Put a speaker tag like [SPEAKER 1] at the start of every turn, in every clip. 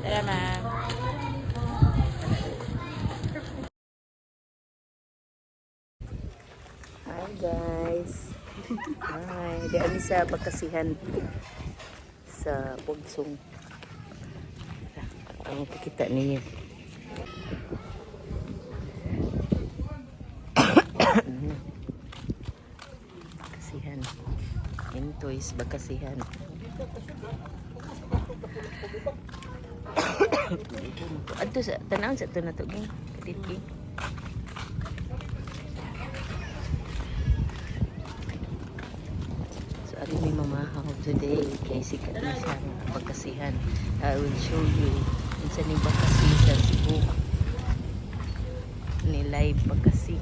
[SPEAKER 1] Tara, ma'am.
[SPEAKER 2] Hi guys. Hi, di ani sa bakasihan sa Pugsong. Ang pakita ninyo. Bakasihan. Intoys bakasihan. Adto sa tan-awon sa ato na to ging. Kadit ging. So, ari may mamahaw today kay sikat na siya nga bakasihan. I will show you unsa ni bakasi sa Cebu. Ni live bakasi.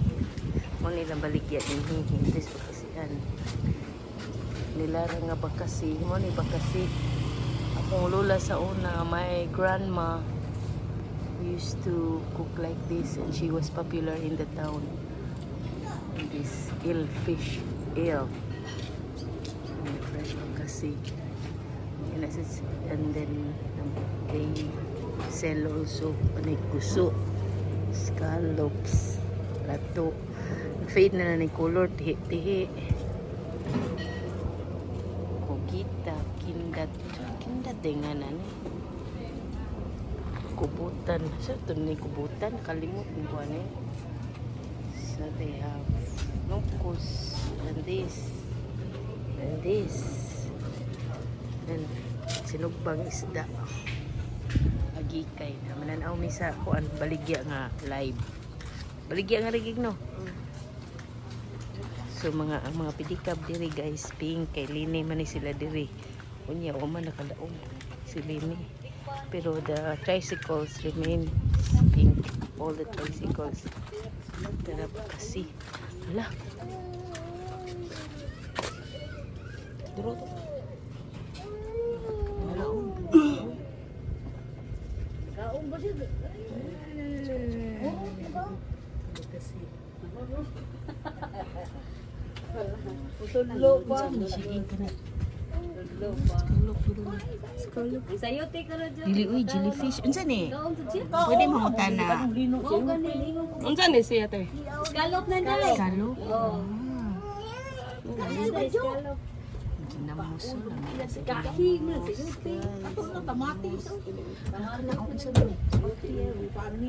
[SPEAKER 2] Mo nilang baligya dinhi hintis bakasihan. Nilara nga bakasi, mo ni bakasi. Akong lola sa una, my grandma used to cook like this and she was popular in the town. This eel fish, eel. And fresh kasi. And, and then they sell also panay kuso, scallops, lato. Fade na na ni color, tihi-tihi. Kugita, kindat, kindat din nga na ni. Kubutan. Sa ito ni kubutan, kalimot ni kuha ni. So they have nukos and this and this and sinugbang isda. Agikay na mananaw mi sa kuan baligya nga live. Baligya nga rigig no. So mga ang mga pedicab diri guys, pink kay lini man ni sila diri. Unya wa man nakadaog si Lini. Pero the tricycles remain pink. All the tricycles. Tara pa kasi. Hala. Duro to.
[SPEAKER 3] Kaon ba siya?
[SPEAKER 2] Kasi.
[SPEAKER 3] Tudlo pa.
[SPEAKER 2] Sige ka na.
[SPEAKER 3] Tudlo pa.
[SPEAKER 2] Scallop.
[SPEAKER 3] Ang sayote ka na dyan.
[SPEAKER 2] Dili uy, jellyfish. Unsa ni?
[SPEAKER 3] Kaon sa siya.
[SPEAKER 2] Pwede mangutan na
[SPEAKER 3] Mao gani.
[SPEAKER 1] Unsa ni siya te?
[SPEAKER 3] Scallop na dai.
[SPEAKER 2] scallop.
[SPEAKER 3] Oo.
[SPEAKER 2] Ah,
[SPEAKER 3] Scallop.
[SPEAKER 2] Ginamuso lang.
[SPEAKER 3] Kahi mo na sayote.
[SPEAKER 2] Kamatis. Ano na unsa ni?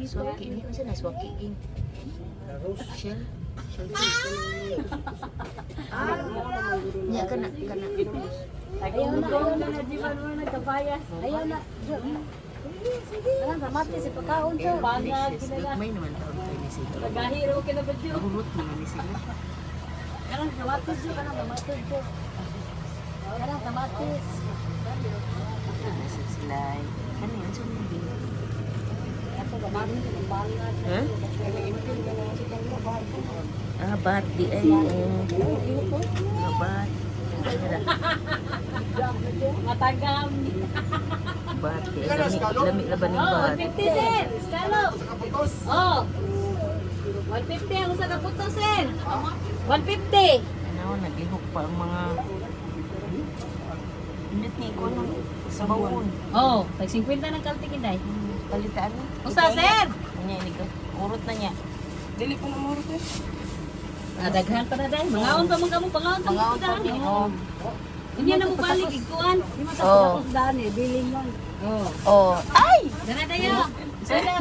[SPEAKER 2] Swaki ni unsa na swaki ing? Shell. Shellfish. Ah, nya kana kana.
[SPEAKER 3] Ayaw na, ayaw na na, di ba naman nagkabayas? Ayaw na. Kanang kamatis, ipakaon siya. Pangag,
[SPEAKER 2] Fishes.
[SPEAKER 3] kinala.
[SPEAKER 2] May naman taon tayo ni sila.
[SPEAKER 3] Nagahiro ka na ba Diyo?
[SPEAKER 2] Hurot naman ni sila.
[SPEAKER 3] Kanang kamatis Diyo, kanang kamatis Diyo. Kanang kamatis.
[SPEAKER 2] Nasa sila. Kani unsa ni din?
[SPEAKER 3] Ato kamatis, pangag.
[SPEAKER 2] Ha? Ah, bat di ay. Ah, bat. Ano
[SPEAKER 3] Matagam.
[SPEAKER 2] Bat di ay. Lami, lami laban ng
[SPEAKER 3] Oh,
[SPEAKER 2] bat.
[SPEAKER 3] 150 sir. Scallop. Oh. 150 ang usa ka puto sir. 150.
[SPEAKER 2] Ano, naglihok pa ang mga Indot ni ko nung sa bawon.
[SPEAKER 3] Oh, tag 50 ng kaltikin day.
[SPEAKER 2] Palitaan ni.
[SPEAKER 3] Usa sir.
[SPEAKER 2] Unya ini ko. Urot na niya.
[SPEAKER 1] Dili pa na muro te.
[SPEAKER 3] Ah, daghan pa na day. Mangaon pa man kamo, pangaon pa
[SPEAKER 2] Mangaon pa ni. Oh.
[SPEAKER 3] Unya na mo balik ikuan.
[SPEAKER 2] Oh.
[SPEAKER 3] Oh.
[SPEAKER 2] Oh. Ay!
[SPEAKER 3] Dana dayo.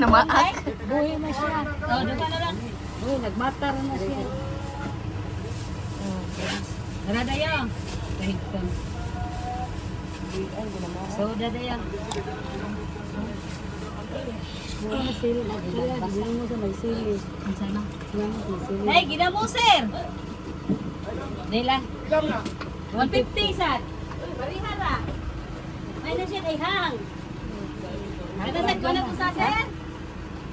[SPEAKER 2] Namaak.
[SPEAKER 3] Buhi na siya. Oh, dana na lang. Buhi nagmatar na siya. Dana dayo. Kahigtan. So dadayo. Hey, ginamo sir. Dila. 150 sir. Bariha ra. May na siya kay hang. Kada sa kuno ko sa sir.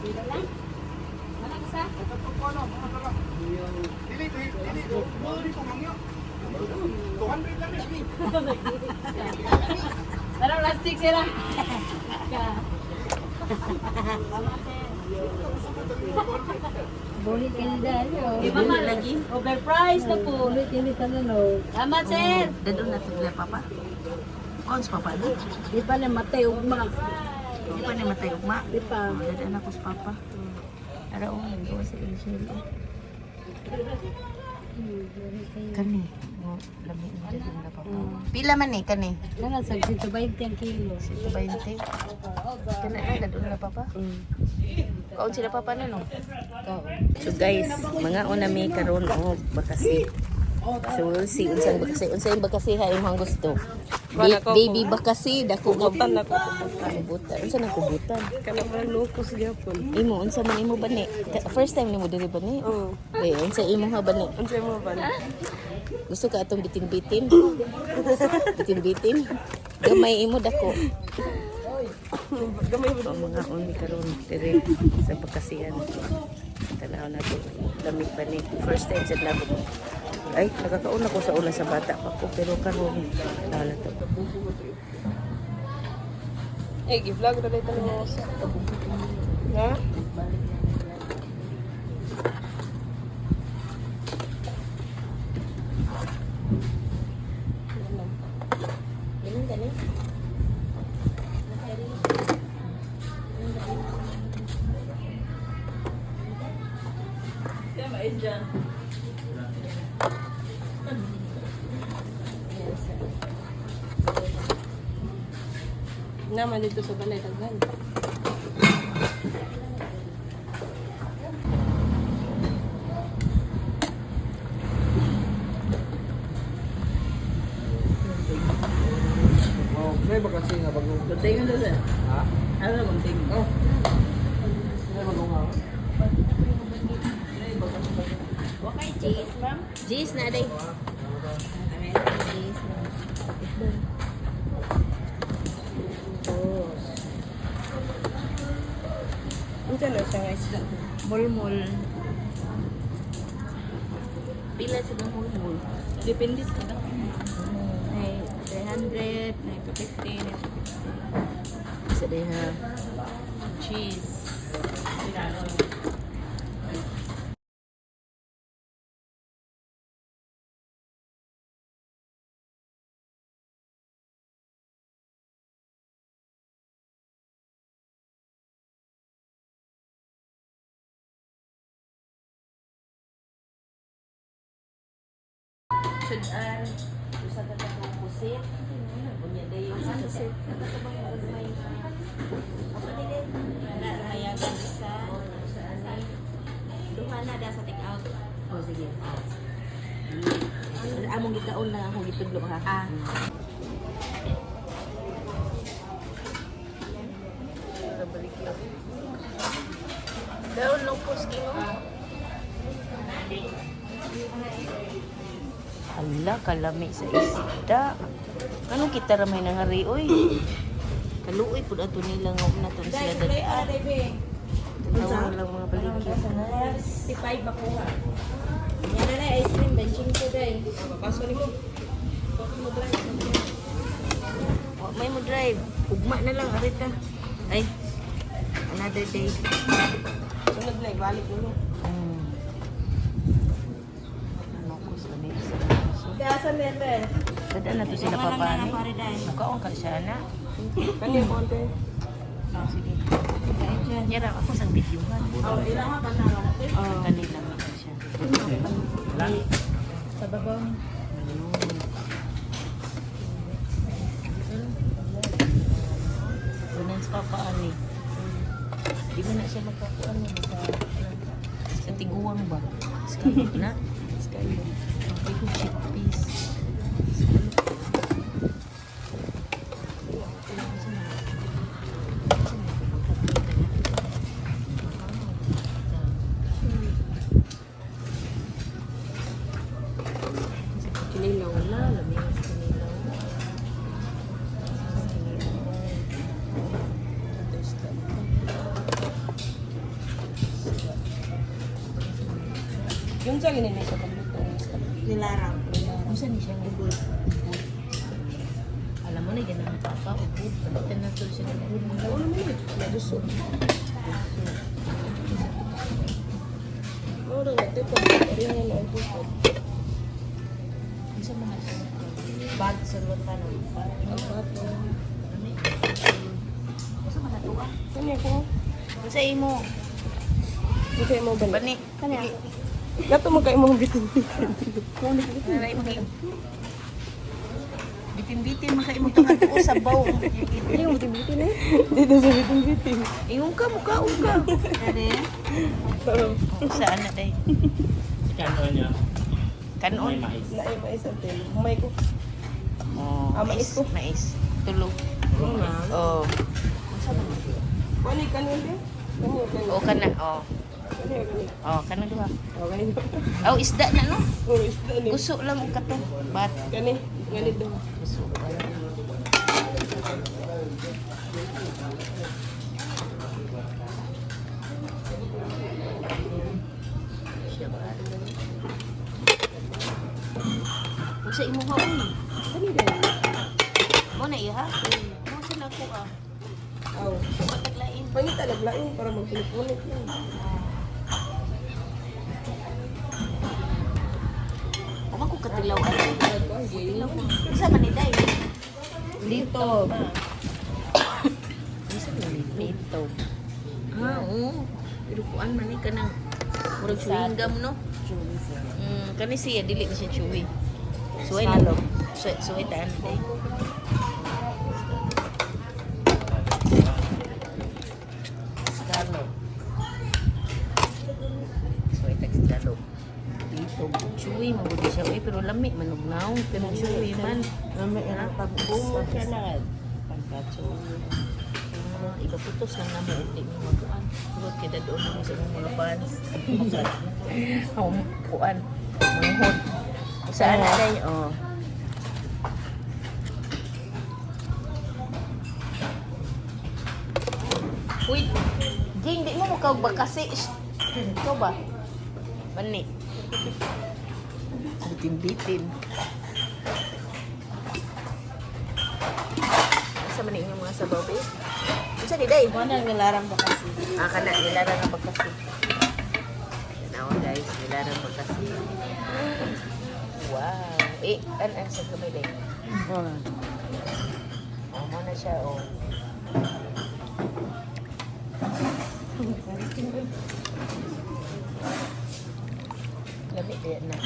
[SPEAKER 3] Dila lang. Wala ko sa. Parang plastic sila.
[SPEAKER 4] Buhi kini dahil.
[SPEAKER 3] Di ba man
[SPEAKER 2] Lagi.
[SPEAKER 3] Overpriced na po.
[SPEAKER 4] Buhi kini tanan oh.
[SPEAKER 3] Tama sir.
[SPEAKER 2] Dadon na tugla papa. Cons papa na.
[SPEAKER 4] Di pa na matay ugma.
[SPEAKER 2] Di pa ni matay ugma.
[SPEAKER 4] Di pa.
[SPEAKER 2] Dada na ko sa papa. Ara oh, nagawa sa Angel. Kani, mo lami mo dito na papa. Pila man ni kani?
[SPEAKER 4] Nana sa 120 ang kilo.
[SPEAKER 2] 120. Kana na dadun na papa. Kaon sila papa na no. So guys, mga una mi karon og bakasi. So we'll see unsang bakasi, unsay bakasi ha imong gusto. Baby bakasi dako nga
[SPEAKER 1] Kubutan na ko.
[SPEAKER 2] Kubutan. Unsa na kubutan?
[SPEAKER 1] Kana ba lukos gyapon?
[SPEAKER 2] Imo unsa man imo bani? First time nimo diri bani?
[SPEAKER 1] Oo.
[SPEAKER 2] Eh, unsa imo ha bani?
[SPEAKER 1] Unsa mo ba?
[SPEAKER 2] Gusto ka atong bitin-bitin? Bitin-bitin? Gamay imo dako.
[SPEAKER 1] Gamay mo.
[SPEAKER 2] Ang mga uni karon diri sa Pagkasian. Tanaw na to. Lamig ba ni? First time sa nako. Ay, nakakauna ko sa una sa bata pa ko pero karon tanaw na to.
[SPEAKER 1] Eh, gi-vlog ra dito mo sa. Ha?
[SPEAKER 2] Ganun gani?
[SPEAKER 1] Naman dito sa balay daghan.
[SPEAKER 5] Oh, may bakasi nga bago.
[SPEAKER 1] Guntingan to sir.
[SPEAKER 5] Ha?
[SPEAKER 1] Ano gunting?
[SPEAKER 5] Oh. May bago nga.
[SPEAKER 2] Jeez na day.
[SPEAKER 1] Unsa na siya nga isda?
[SPEAKER 2] Mulmul. Pila sa kang mulmul?
[SPEAKER 1] Depende sa dako. Ay 300, ay 250, ay 250.
[SPEAKER 2] Sa day ha.
[SPEAKER 1] Cheese.
[SPEAKER 2] Sudan, usa ka katong pusit. Unya dayon sa pusit.
[SPEAKER 3] Hayagan isa. Duha na da sa take out.
[SPEAKER 2] Oh, sige. Among gikaon lang akong gitudlo ha.
[SPEAKER 3] Ah.
[SPEAKER 2] Daon lupos kino. Hala, kalami sa isda. Anong kita ramay nang hari, oy? Kaluoy pud ato nila nga una to sila dad. Tanaw lang mga baligya.
[SPEAKER 3] 65 makuha. Yan na na ice cream benching ko day.
[SPEAKER 1] Papaso nimo.
[SPEAKER 2] Wa may mo drive. Ugma na lang arita. Ay. Another day.
[SPEAKER 1] Sunod na ibalik mo.
[SPEAKER 2] Ano ko sa sa
[SPEAKER 3] Kaya member.
[SPEAKER 2] Dada na to sila papa ni. Mukaon ka siya na.
[SPEAKER 1] Kani konti.
[SPEAKER 2] Oh, sige. Yara ako sang videohan.
[SPEAKER 3] Oh, ilaha pa na.
[SPEAKER 2] Oh, kanila man siya.
[SPEAKER 4] Sa babaw ni.
[SPEAKER 2] Gunan sa papa ani. Di ba na siya magkakuan mo sa tiguang ba? Scallop na. Scallop. Okay ko chickpeas. Scallop. Kinilaw na, lami sa kinilaw. Ito isda.
[SPEAKER 1] Yun sa gini sa pagluto ng isda.
[SPEAKER 3] Nilarang.
[SPEAKER 2] Unsa ni siya nga ubod? Alam mo na ganahan papa ubod. Palitan na to siya ng ubod.
[SPEAKER 1] Wala mo ni. Maduso. Mao ra nga tipo pareha na ang bukod.
[SPEAKER 2] Unsa man na siya?
[SPEAKER 3] Bag sa lutan.
[SPEAKER 1] Ang pato.
[SPEAKER 2] Unsa man na tuwa? ah.
[SPEAKER 1] Kani ako.
[SPEAKER 2] Unsa imo?
[SPEAKER 1] Unsa imo bani?
[SPEAKER 2] Bani.
[SPEAKER 3] Kani ako.
[SPEAKER 1] Nato mo kay imong bitin-bitin.
[SPEAKER 2] Naray mo kay Bitin-bitin man kay imong tungod ko sa baw.
[SPEAKER 1] Hindi mo bitin-bitin eh. Dito sa bitin-bitin.
[SPEAKER 2] Ingon ka mukaon ka.
[SPEAKER 3] Kani.
[SPEAKER 1] Oo.
[SPEAKER 2] Sa ana day.
[SPEAKER 5] Kanon niya.
[SPEAKER 2] Kanon.
[SPEAKER 5] May mais.
[SPEAKER 1] Naay mais ang telo. Humay ko.
[SPEAKER 2] Oh,
[SPEAKER 1] Ah, mais ko.
[SPEAKER 2] Mais. Tulo. Oh.
[SPEAKER 1] Wala kanon de. Kani kani.
[SPEAKER 2] O kana, oh.
[SPEAKER 1] Kani kani.
[SPEAKER 2] Oh, kana duha.
[SPEAKER 1] Oh, kani.
[SPEAKER 2] Oh, isda na no.
[SPEAKER 1] Oh, isda ni.
[SPEAKER 2] Gusto lang og kato. Bat.
[SPEAKER 1] Kani, ngani do.
[SPEAKER 2] Gusto pa. Siya ba? Unsa imo haon?
[SPEAKER 1] Kani ba?
[SPEAKER 2] Mo na iha? Mo sa nako ah.
[SPEAKER 1] Aw.
[SPEAKER 2] Pataglain.
[SPEAKER 1] Pangita laglain para magpunit-punit lang.
[SPEAKER 2] Uma ko katilaw ay. Tilaw ko. Unsa man ni day?
[SPEAKER 4] Dito.
[SPEAKER 2] Unsa man ni Lito. Ah, oo. Pero kuan man ni kanang murag chewing gum no. Kani siya dili ni siya chewy. Suway na. Suway, suway taan day. Scallop. Suway tag scallop. Dito, chewy mo gud siya uy, pero lami man og naong, pero chewy man.
[SPEAKER 4] Lami ang
[SPEAKER 2] Bungo siya na. Pagka-chewy. Ah, ipaputos lang namo og di mo makuan. Tungod kay dadon mo sa imong mga fans. Oh, kuan. Manghod. Saan na day? Oh. Uy, Jing, di mo mukha bakasi. Shh. Ikaw ba? Mani. Bitin-bitin. Asa man inyong mga sabaw, babe? Unsa ni day?
[SPEAKER 4] Mo na nilarang ba kasi?
[SPEAKER 2] Ah, kana nilarang ang pagkasi. Tanawa guys, nilarang pagkasi. Wow. Eh, an sa kamay day.
[SPEAKER 4] Oh.
[SPEAKER 2] Oh, mo na siya, oh. Lami kaya na.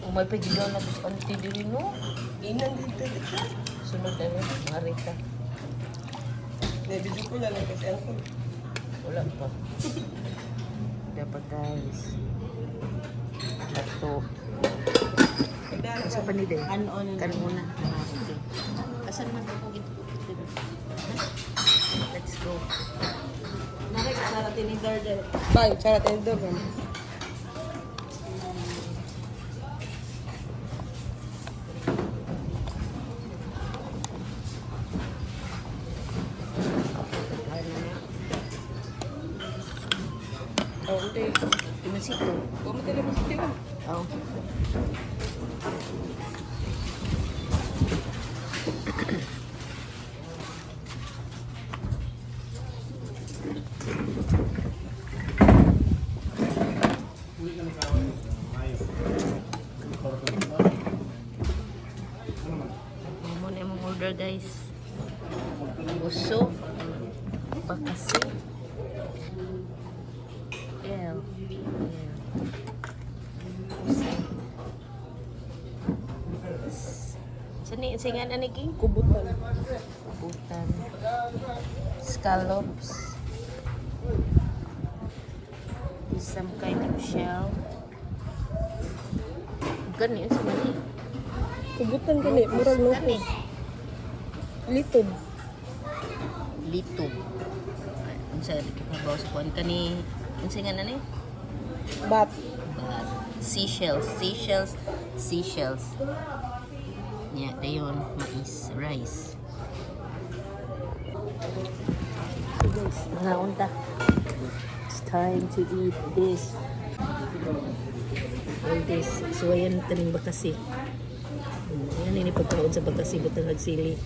[SPEAKER 2] Umay pa gigaw na bis auntie diri no.
[SPEAKER 1] Inan dito dito.
[SPEAKER 2] Sunod na rin, mga Rita.
[SPEAKER 1] Na video ko na lang kasi ako.
[SPEAKER 2] Wala pa. Dapat guys. Bato.
[SPEAKER 1] Pagdala
[SPEAKER 2] Sa panide.
[SPEAKER 4] Ano na?
[SPEAKER 2] Kanuna. Ah, okay. Asan man ko kung ito? Let's go.
[SPEAKER 4] Naray ka sa tinidor de.
[SPEAKER 1] Bang, chara tendo ba? Oh, hindi.
[SPEAKER 2] Timasito.
[SPEAKER 1] Pumunta na sa tiyo.
[SPEAKER 2] Oh. Mo na imong order guys. Uso. Bakasi. L. Sani singan ani king?
[SPEAKER 1] Kubutan.
[SPEAKER 2] Butan. Scallops. Is some kind of shell. Gani sa mani.
[SPEAKER 1] Kubutan gani, murag no.
[SPEAKER 2] Gani.
[SPEAKER 1] Litob.
[SPEAKER 2] Litob. Ay, unsa kabaw sa kuan kani unsa nga na ni?
[SPEAKER 1] Bat.
[SPEAKER 2] But seashells, seashells, seashells. Yeah, dayon mais, rice. Guys, mga unta. It's time to eat this. All this. So, ayan, taning bakasi. Ayan, ini pagkaon sa bakasi, butang nagsili.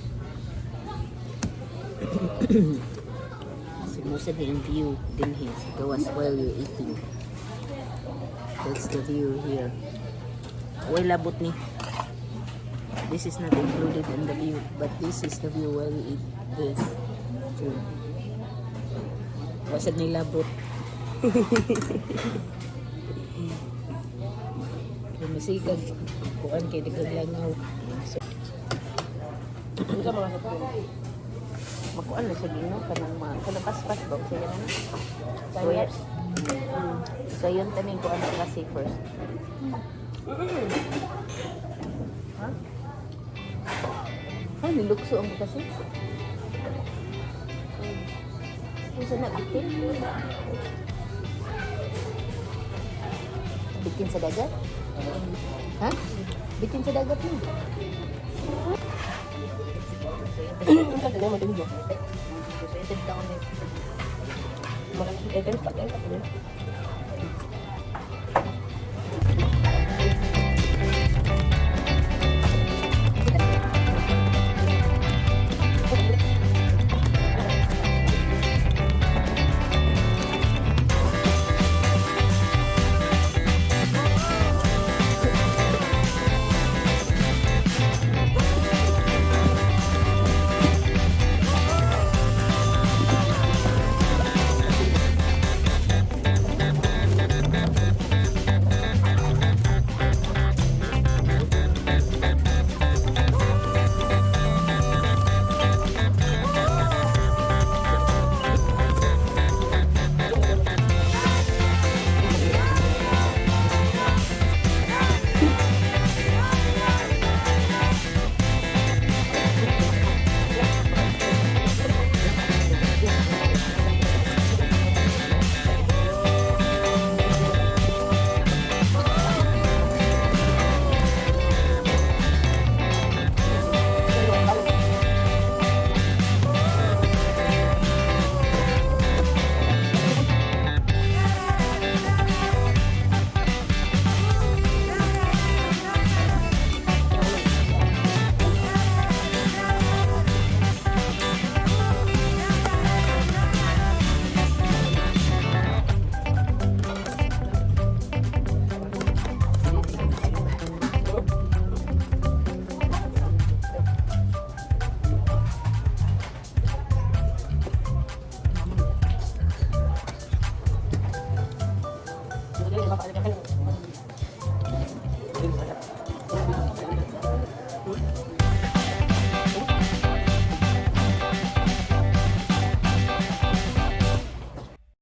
[SPEAKER 2] Simusa din ang view din here sa gawas while you're eating. That's the view here. Way labot ni. This is not included in the view, but this is the view while you eat this food.
[SPEAKER 4] Wasag nilabot. Lumasigag. Kuan kay daghang langaw.
[SPEAKER 1] Unsa mga sapin?
[SPEAKER 2] Makuan na siya gino kanang ma kanang paspas ba siya na.
[SPEAKER 1] Soya.
[SPEAKER 2] So yun taning kuan kasi first. Ha? Ay, nilukso ang kasi. Unsa na bitin? Bitin sa dagat? Ha? Bitin sa dagat mo.
[SPEAKER 1] Unsa din mo dinyo? Mga items pa tayo pa.